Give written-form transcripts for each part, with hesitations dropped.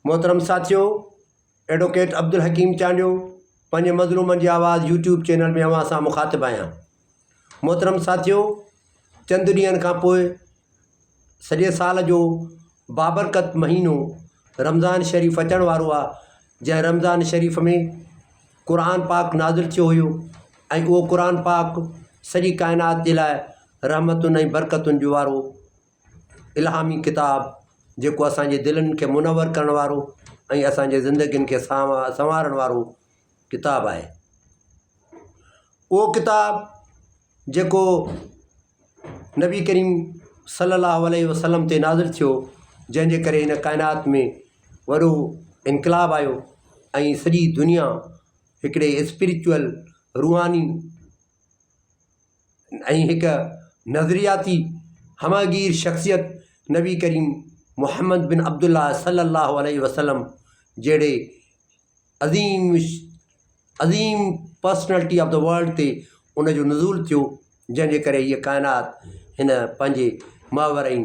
محترم ساٿيو ايڊووڪيٽ عبدالحڪيم چانڊيو پنهنجي مظلومن جي آواز يوٽيوب چينل ۾ اوهان سان مخاطب آهيان محترم ساٿيو چند ڏينهن کان پوء سڄي سال جو بابرڪت مهينو رمضان شريف اچڻ وارو آهي جنهن رمضان شريف ۾ قرآن پاڪ نازل ٿيو هيو ۽ اهو قرآن پاڪ سڄي ڪائنات جي لاء رحمتن ۽ برڪتن جو وارو الهامي ڪتاب جيڪو اسان جي دلين کي منور ڪرڻ وارو ۽ اسان جي زندگين کي سنوارڻ وارو ڪتاب آهي. اهو ڪتاب جيڪو نبي ڪريم صلي الله عليه وسلم تي نازل ٿيو جنهن جي ڪري هن ڪائنات ۾ وڏو انقلاب آيو ۽ سڄي دنيا هڪڙي اسپرچوئل روحاني ۽ هڪ نظرياتي همه گير شخصيت نبي ڪريم محمد بن عبدالله صلي الله عليه وسلم جهڙي عظيم عظيم پرسنلٽي آف the world تي ان جو نزول ٿيو جنهن جي ڪري هيء ڪائنات هن پنهنجي محور ۽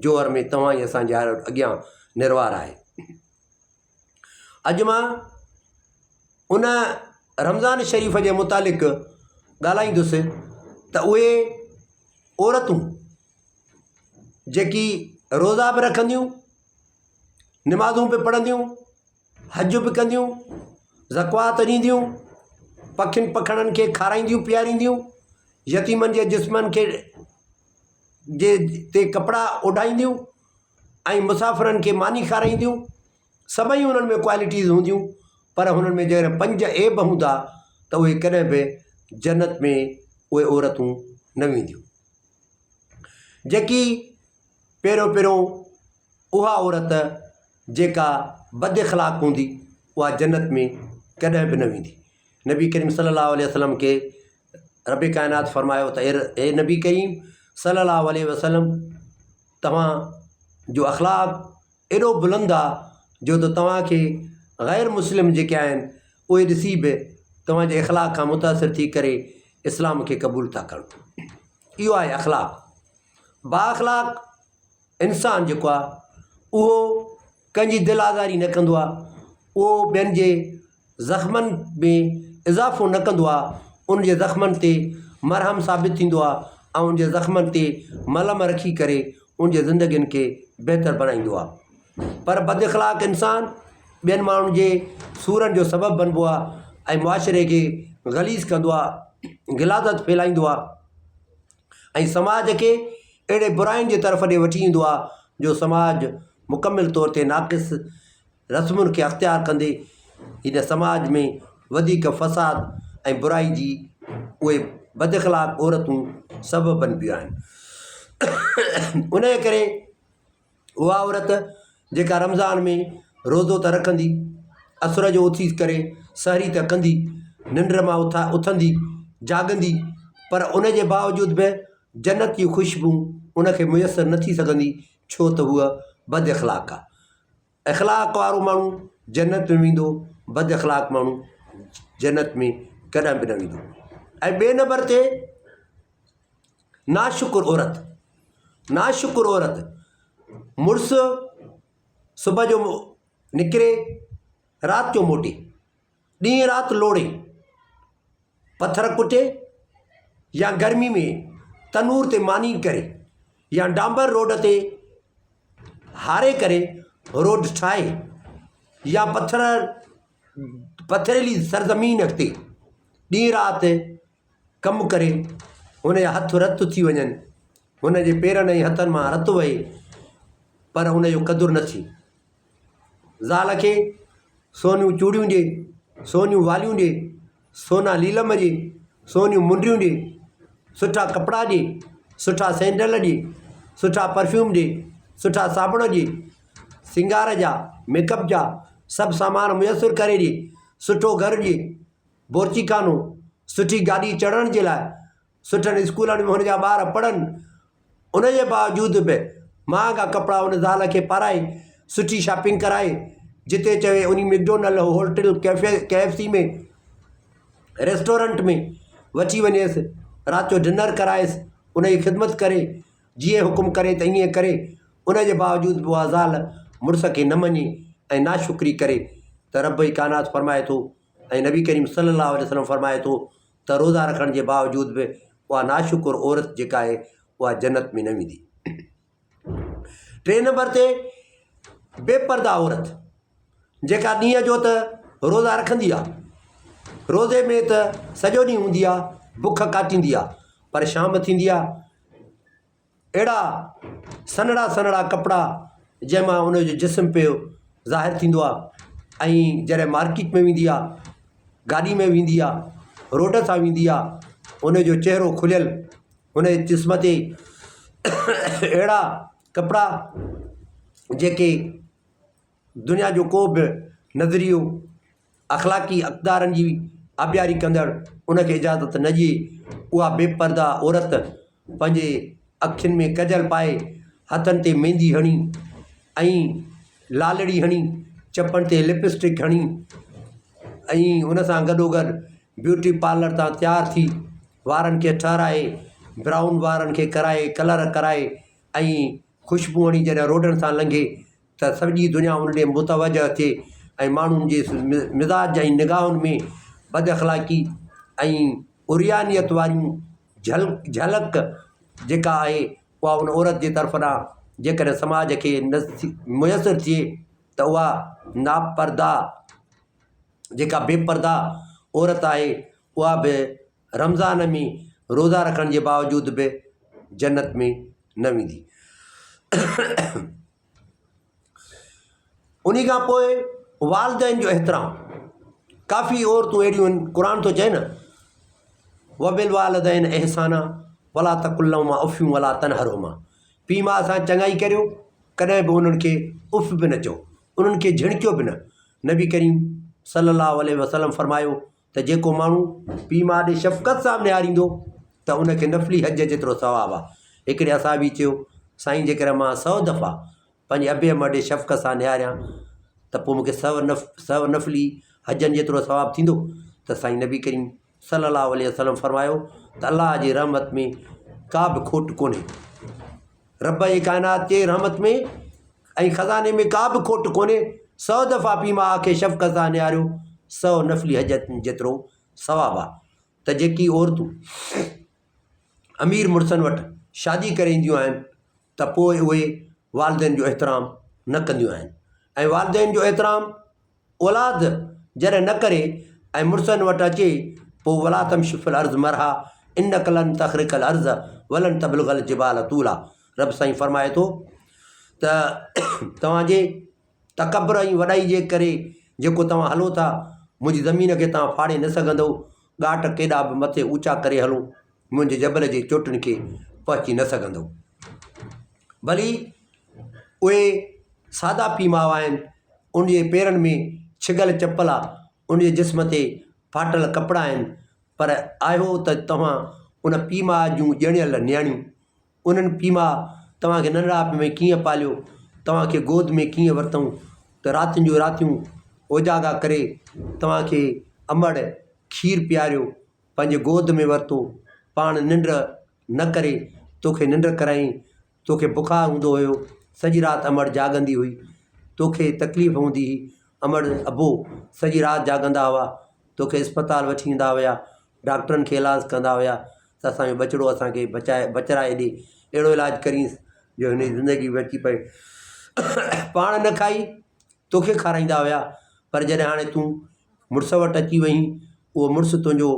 جوهر ۾ توهان ۽ اسان جي اڳيان نروار آهي. اڄ مان ان رمضان شريف جي متعلق ڳالهائيندس ته اهي عورتون جيڪي روزا به رکنديون نمازون به پڙهنديون حج به ڪنديون زڪوات ڏينديون پکين پکڻن کي کارائينديون پيارينديون يتيمن جي جسمن کي جي تي ڪپڙا اوڍائينديون ۽ مسافرن کي ماني کارائينديون، سڀئي انهن ۾ ڪوالٽيز هونديون پر هنن ۾ جيڪڏهن پنج عيب هوندا ته اهي ڪڏهن به جنت ۾ اهي عورتون نه وينديون. جيڪي پهريون پهريون اها عورت جيڪا بد اخلاق هوندي اها جنت ۾ ڪڏهن به نه ويندي. نبي ڪريم صلي الله عليه وسلم کي رب ڪائنات فرمايو ته اي نبي ڪريم صلي الله عليه وسلم توهان جو اخلاق ايڏو بلند آ جو ته توهان کي غير مسلم جيڪي آهن اهي ڏسي به توهان جي اخلاق کان متاثر ٿي ڪري اسلام کي قبول ٿا ڪن. اهو آهي اخلاق. بااخلاق انسان جيڪو آ اهو ڪنهن جي دل آزاري نه ڪندو آهي، اهو ٻين جي زخمن ۾ اضافو نه ڪندو آهي، ان جي زخمن تي مرهم ثابت ٿيندو آهي ۽ ان جي زخمن تي ملم رکي ڪري ان جي زندگين کي بهتر بڻائيندو آهي. پر بد اخلاق انسان ٻين ماڻهن جي سورن جو سبب بنبو آهي ۽ معاشري کي غليظ ڪندو آهي، غلاظت ڦهلائيندو آهي ۽ سماج کي اهڙي براين جي طرف ڏي وٺي ايندو آهي جو سماج مڪمل طور تي ناقص رسمن کي اختيار ڪندي هن سماج ۾ وڌيڪ فساد ۽ برائي جي اهي بد اخلاق عورتون سبب بنبيون آهن ان جي ڪري اها عورت جيڪا رمضان ۾ روزو ته رکندي اسر جو اٿي ڪري سحري ته ڪندي ننڊ مان اٿا اٿندي جاڳندي پر ان جي باوجود به جنت جي خوشبو ان کي ميسر نه ٿي سگهندي ڇو ته هوء بد اخلاق آ. اخلاق وارو ماڻهو جنت ۾ ويندو، بد اخلاق ماڻهو جنت ۾ ڪڏهن به نه ويندو. ۽ ٻئي نمبر تي ناشڪر عورت، ناشڪر عورت مڙس صبح جو نڪري رات جو موٽي. ڏينهن رات لوڙي، پٿر ڪٽي يا گرمي ۾ تنور تي ماني ڪري يا ڊامبر روڊ تي هاري ڪري روڊ ٺاهي يا پٿر پٿريلي سرزمين تي ڏينهن رات ڪم ڪري هن جا هٿ رت ٿي وڃن هن جي پيرن ۽ هٿن مان رت وهي پر ان جو قدر نه ٿئي. زال کي سونيون چوڙيون ڏي، سونيون واليون ڏي، سونا ليلم ڏي، سونيون منڊيون ڏي، سٺا ڪپڙا ڏي، سٺا سينڊل ڏي، سٺا پرفيوم ڏي، سٺا صابڻ ڏي، سينگار جا، ميڪ اپ جا سڀ سامان ميسر ڪري ڏي، سٺو گهر ڏي، بورچيخانو، سٺي گاڏي چڙهڻ جي لاء، سٺن اسڪولن ۾ هن جا ٻار پڙهن، ان جي باوجود به مهانگا ڪپڙا ان زال کي پارائي سٺي شاپنگ ڪرائي جتي چوي انهي McDonald hotel cafe K F C ۾ restaurant ۾ وٺي وڃيس رات جو ڊنر ڪرائيس ان جي خدمت ڪري جيئن حڪم ڪري ته ائين ڪري ان جي باوجود به اها زال مڙس کي نه مڃي. ۽ ناشڪري ڪري ته رب ڪائنات فرمائي ٿو ۽ نبي ڪريم صلي الله عليه وسلم فرمائي ٿو ته روزا رکڻ جي باوجود به اها ناشڪر عورت جيڪا آهي اها جنت ۾ نه ويندي. ٽئين نمبر تي بي پرده عورت جيڪا ڏينهن جو ته روزا رکندي آهي روزي ۾ ته سڄو ڏينهن هوندي آهي بک ڪاٽيندي آهي پر شام ٿيندي آهي اهڙا سنهڙا سنهڙا ڪپڙا جنهن مان ان جو جسم پيو ظاهر ٿيندو آهي ۽ جڏهن مارڪيٽ ۾ ويندي آهي گاڏي ۾ ويندي آهي روڊ سان ويندي آهي ان جو چهرو کليل ان جي جسم تي اهڙا ڪپڙا جيڪي دنيا جو ڪو به نظريو اخلاقي اقدارن جي آبياري ڪندڙ ان کي اجازت نه ڏئي اها بي پرده عورت پنهنجي اکين ۾ ڪجل پائي هٿن تي ميندي هڻي ۽ لالڙي هڻي چپن تي لپ اسٽڪ هڻي ۽ ان سان گڏو گڏ بيوٽي پارلر تان تيار ٿي وارن کي ٺهرائي برائون وارن کي ڪرائي ڪلر ڪرائي ۽ خوشبو هڻي جڏهن روڊن سان لنگهي ته سڄي دنيا ان ڏي متوجه ٿئي ۽ ماڻهن جي مزاج ۽ نگاهن ۾ بد اخلاقي ۽ عريانيت واريون جهل جهلڪ جيڪا آهي اها ان عورت جي طرف ڏانهن جيڪڏهن سماج کي ميسر ٿئي ته اها ناپرده جيڪا بي پرده عورت آهي اها به رمضان ۾ روزا رکڻ جي باوجود به جنت ۾ نه ويندي. انهي کان پوء والدين جو احترام ڪافي عورتون اهڙيون آهن قرآن ٿو چئي نه وبالوالدين احسانا ولا تقل لهما اف ولا تنهرهما پيء ماء سان چڱائي ڪريو ڪڏهن به انهن کي اف به نه چئو انهن کي جهڻڪيو به نه نبي ڪريم صلي الله عليه وسلم فرمايو ته جيڪو ماڻهو پيء ماء ڏي شفقت سان به نهاريندو ته ان کي نفلي حج جيترو ثواب آهي. هڪڙي اصحابي چيو، سائين جيڪڏهن مان سئو دفعا پنهنجي ابي امڙ ڏي شفقت سان نهاريان ته پوء مون کي سئو نفلي حجن جيترو ثواب ٿيندو ته سائين نبي ڪريم صلي الله عليه وسلم فرمايو ته الله جي رحمت ۾ ڪا به کوٽ ڪونهي. رب جي ڪائنات جي رحمت ۾ ۽ خزاني ۾ ڪا به کوٽ ڪونهي، سئو دفعا پيء ماء کي شفقت سان نهاريو، سئو نفلي حج جيترو ثواب آ ته جيڪي عورتون امير مڙسن وٽ شادي ڪري اينديون آهن ته پوء اهي والدين جو احترام نه ڪنديون آهن ۽ والدين جو احترام اولاد جڏهن نه ڪري ۽ مڙسن وٽ اچي پوء ولا تمش في الارض مرحا انک لن تخرق الارض ولن تبلغ الجبال طولا رب سائين فرمائي ٿو ته توهان جي تڪبر ۽ وڏائي جي ڪري جيڪو توهان هلو ٿا منهنجي زمين کي توهان ڦاڙي نه سگهندؤ ڳاٽ ڪيڏا به مٿي اوچا ڪري هلو منهنجي جبل جي چوٽين کي پهچي نه سگهندؤ ڀلي اهي سادا پيء ماء آهن، ان جي پيرن ۾ ڇڳل چپل آ، ان جي جسم تي ڦاٽل ڪپڙا آهن، پر آهيو ته توهان ان پيء ماء جون ڄڻيل نياڻيون. انهن پيء ماء توهان کي ننڍڙائپ ۾ ڪيئن پاليو، توهان کي گود ۾ ڪيئن ورتائون ته راتين جون راتيون اوجاڳا ڪري توهان کي امڙ کير پياريو، پنهنجي گود ۾ ورتو، پاڻ ننڊ نه ڪري توکي ننڊ ڪرايائين، توکي بخار هوندو هيو، سڄي رات امڙ جاڳندي هئي، توکي تڪليف هوندي هئي، امڙ ابو سڄي رات جاڳندا هئا، توکي اسپتال وٺي ايندا هيا، ڊاڪٽرن کي علاج ڪندا هيا ته اسان جو ٻچڙو اسان کي بچائي بچرائي ڏي، اهڙو علاج ڪرينس جو هن جي زندگي بچي پئي. پاڻ نه کائي توکي کارائيندا هيا پر جڏهن هاڻي تون مڙس وٽ اچي وئين، اهو مڙس تنهنجو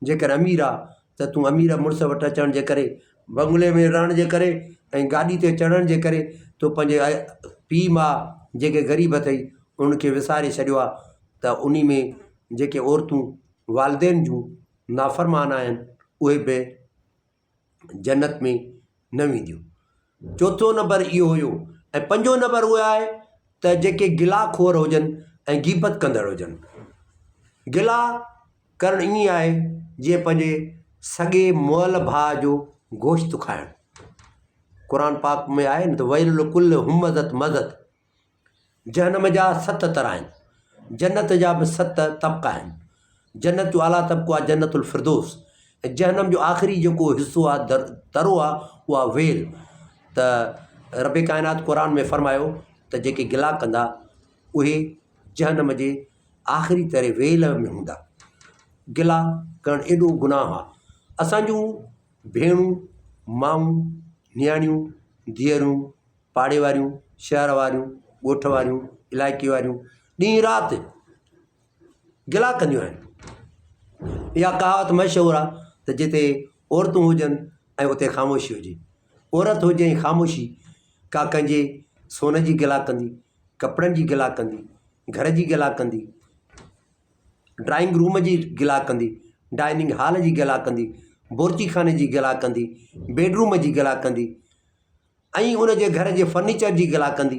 جيڪر امير آ ته تون امير مڙس وٽ اچڻ جي ڪري، بنگلي ۾ رهڻ جي ڪري ۽ گاڏي تي چڙهڻ جي ڪري تو پنهنجي پيء ماء جيڪي غريب اٿئي انهن کي وساري ڇڏيو آ ته انهي ۾ جيڪي عورتون والدين جون نافرمان آهن اهي به جنت ۾ نه وينديون. چوٿون نمبر اهو هيو ۽ پنجون نمبر اهو آهي ته جيڪي گلا خور هجن ۽ غيبت ڪندڙ هجن. گلا ڪرڻ ائين آهي جيئن پنهنجي سڳي مئل ڀاء جو گوشت کائڻ. قرآن پاڪ ۾ آهي نه ته ويل لڪل همزت مزت جهنم جا ست تر آهن. جنت جا به ست طبقا آهن. جنت جو اعليٰ طبقو آهي جنت الفردوس ۽ جهنم جو آخري جيڪو حصو آهي در ترو آهي اهو آهي ويل ته رب ڪائنات قرآن ۾ فرمايو ته جيڪي گلا ڪندا. اهي جهنم جي آخري تري ويل ۾ هوندا. گلا ڪرڻ ايڏو گناهه آ. اسان جون ڀيڻون، مائون، نياڻيون، ڌيئرون، پاڙي واريون، شهر واريون، ڳوٺ واريون، علائقي واريون ڏينهن رات گلا ڪنديون آهن. اها ڪهاوت مشهور آ ته جتي عورتون هجن ۽ اتي خاموشي هجي. عورت هجي ۽ خاموشي ڪا ڪنهن جي سون جي گلا ڪندي، ڪپڙن جي گلا ڪندي، گهر جي گلا ڪندي، ڊرائنگ روم جي گلا ڪندي، ڊائننگ هال جي گلا ڪندي، بورچي خاني جي گلا ڪندي، بيڊ روم جي گلا ڪندي ۽ ان جي گهر جي فرنيچر جي گلا ڪندي،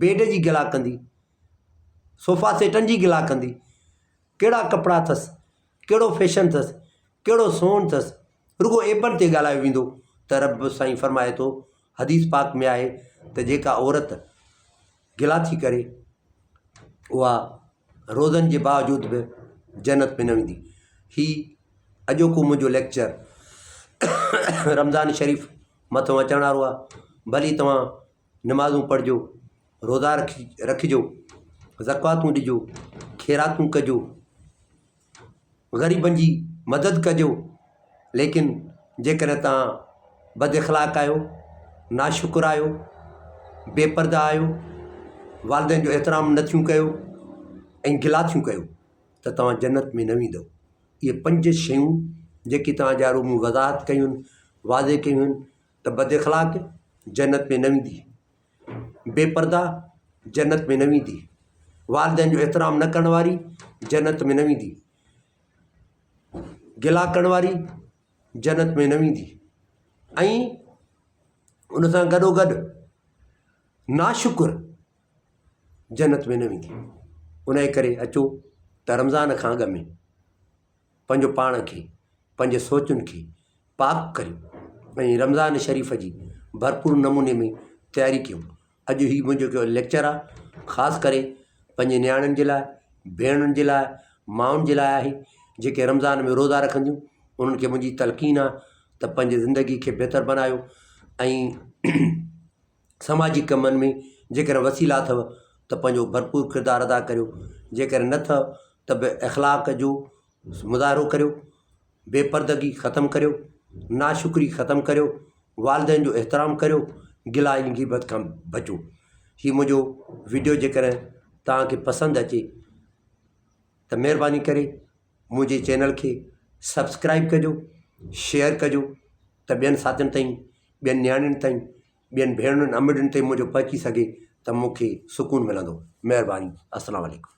بيڊ جي گلا ڪندي، صوفا سيٽن جي گلا ڪندي، ڪهڙا ڪپڙا اٿس، ڪهڙو فيشن اٿس، ڪهڙو سون اٿس، رڳو عيبن تي ڳالهايو ويندو ته رب سائين فرمائي ٿو، حديث پاڪ ۾ آهي ته جيڪا عورت گلا ٿي ڪري اها روزن جي باوجود به جنت ۾ نه ويندي. هي اڄوڪو منهنجو ليڪچر رمضان شريف مٿو اچڻ وارو آهي ڀلي توهان نمازون پڙهجو روزا رکجو زڪواتون ڏجو خيراتون ڪجو غريبن جي مدد ڪجو ليڪن جيڪڏهن توهان بد اخلاق آهيو ناشڪر آهيو بي پرده آهيو والدين جو احترام نه ٿيون ڪيو ۽ گلا ٿيون ڪيو ته توهان جنت ۾ نه ويندؤ اهي پنج شيون جيڪي توهان جي آڏو مون وضاحت ڪيون آهن واضح ڪيون آهن ته بد اخلاق جنت ۾ نه ويندي بي پرده جنت ۾ نه ويندي، والدين جو احترام نه ڪرڻ واري جنت ۾ نه ويندي، گلا ڪرڻ واري جنت ۾ نه ويندي ۽ ان سان گڏو گڏ ناشڪر جنت ۾ نه ويندي. ان جي ڪري اچو ته رمضان کان اڳ ۾ پنهنجو پاڻ کي، پنهنجي سوچن کي پاڪ ڪريون ۽ رمضان شريف جي ڀرپور نموني ۾ تياري ڪيون. اڄ هي منهنجو هڪ ليڪچر آهي خاص ڪري پنهنجي نياڻين جي لاء، ڀيڻن جي لاء، مائن جي لاء آهي جيڪي رمضان ۾ روزا رکنديون انهن کي منهنجي تلقين آهي ته پنهنجي زندگي کي بهتر بنايو ۽ سماجي ڪمن ۾ جيڪڏهن وسيلا اٿو ته پنهنجو ڀرپور ڪردار ادا ڪريو جيڪڏهن نه اٿو ته به اخلاق جو مظاهرو ڪريو بي پردگي ختم ڪريو ناشڪري ختم ڪريو والدين جو احترام ڪريو گلا ۽ غيبت کان بچو هي منهنجو وڊيو جيڪڏهن توهان کي پسند اچي ته مهرباني ڪري منهنجي چينل کي سبسڪرائب ڪجو شيئر ڪجو ته ٻين ساٿين تائين ٻين نياڻين تائين ٻين ڀيڻن امڙين تائين منهنجو پهچي سگهي ته مون کي سڪون ملندو مهرباني السلام عليڪم.